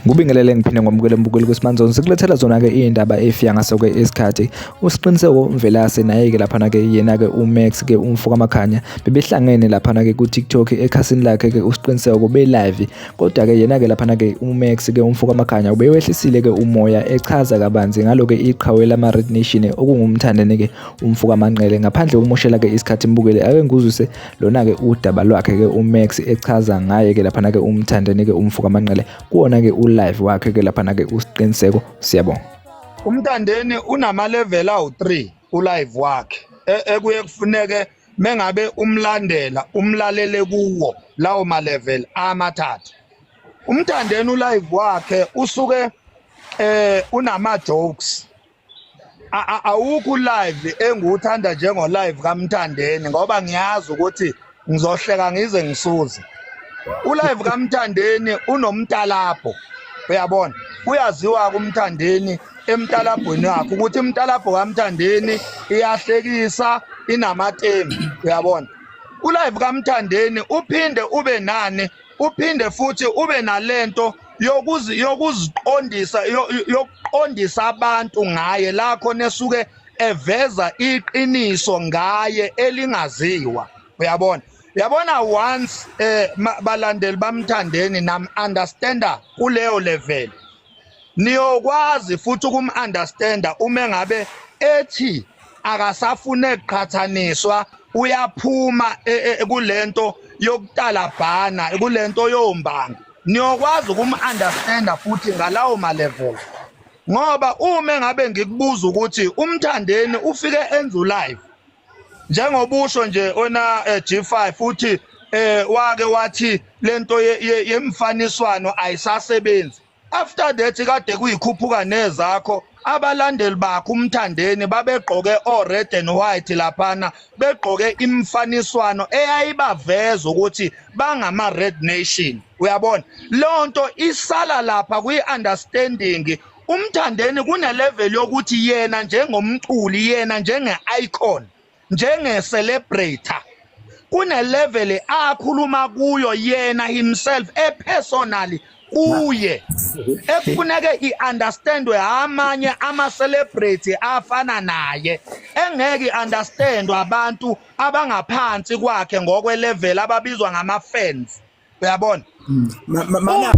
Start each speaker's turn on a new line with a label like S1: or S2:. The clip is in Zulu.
S1: Ngubingelele ngiphinde ngomukele mbukeli kuSimanzoni sikulethela zona-ke iy'ndaba efika ngaso-ke isikhathi uSiqiniseko Mvelase naye-ke laphana-ke yena-ke uMax-ke umfo kaMakhanya bebehlangene laphana-ke ku-TikTok ekhasini lakhe-ke uSiqiniseko be-live Kodwa-ke yena-ke laphana-ke uMax-ke umfo kaMakhanya ubewehlisile-ke umoya echaza kabanzi ngalo-ke iqhawe lama-Red Nation okungumthandeni-ke umfo kaManqele. Ngaphandle kokumoshela-ke isikhathi mbukele ake ngikuzwise lona-ke udaba lwakhe-ke uMax echaza ngaye-ke laphana-ke umthandeni-ke umfo kaManqele kuwona-ke u-live wakhe-ke laphana-ke uSiqiniseko. Siyabonga.
S2: Umthandeni unama-level awu-3 ulive wakhe ekuye kufuneke mengabe umlandela umlalele kuwo lawo ma-level amathathu. Umthandeni ulive wakhe usuke unama jokes. Awukho live engiwuthanda njengo live kaMthandeni ngoba ngiyazi ukuthi ngizohleka ngize ngisuze. Ulive kaMthandeni unomtalabho, uyabona, uyaziwa kuMthandeni emtalabhweni wakhe ukuthi imtalabho kaMthandeni iyahlekisa, inamatemu, uyabona. Ulive kaMthandeni uphinde ube nani, uphinde futhi ube nalento yokuziqondisa yokuqondisa abantu ngaye la khona esuke eveza iqiniso ngaye elingaziwa, uyabona. Uyabona once balandeli baMthandeni nam understander kuleyo level, niyokwazi futhi ukum-understanda uma engabe ethi akasafune kuqhathaniswa, uyaphuma kulento yokutalabhana, kulento yombanga. Niyokwazi ukum-understanda futhi ngalawo ma-level, ngoba uma engabe ngikubuza ukuthi uMthandeni ufike enza ulive njengobusho nje ona G5 futhi wake wathi lento yemfaniswano ayisasebenzi. After that kade kuyikhuphuka nezakho abalandeli bakhe uMthandeni babegqoke o red and white laphana, begqoke imfaniswano eyayibaveza ukuthi bangama Red Nation, uyabona. Lonto isala lapha kwi understanding. UMthandeni kune level yokuthi yena njengomculi, yena njenge icon, njenge celebrator, kune level akhuluma kuyo yena himself epersonally kuye ekufuneke i-understandwe amanye ama-celebrity afana naye, engeke i-understandwe abantu abangaphansi kwakhe ngokwe-level ababizwa ngama-fans, uyabona.
S3: Mana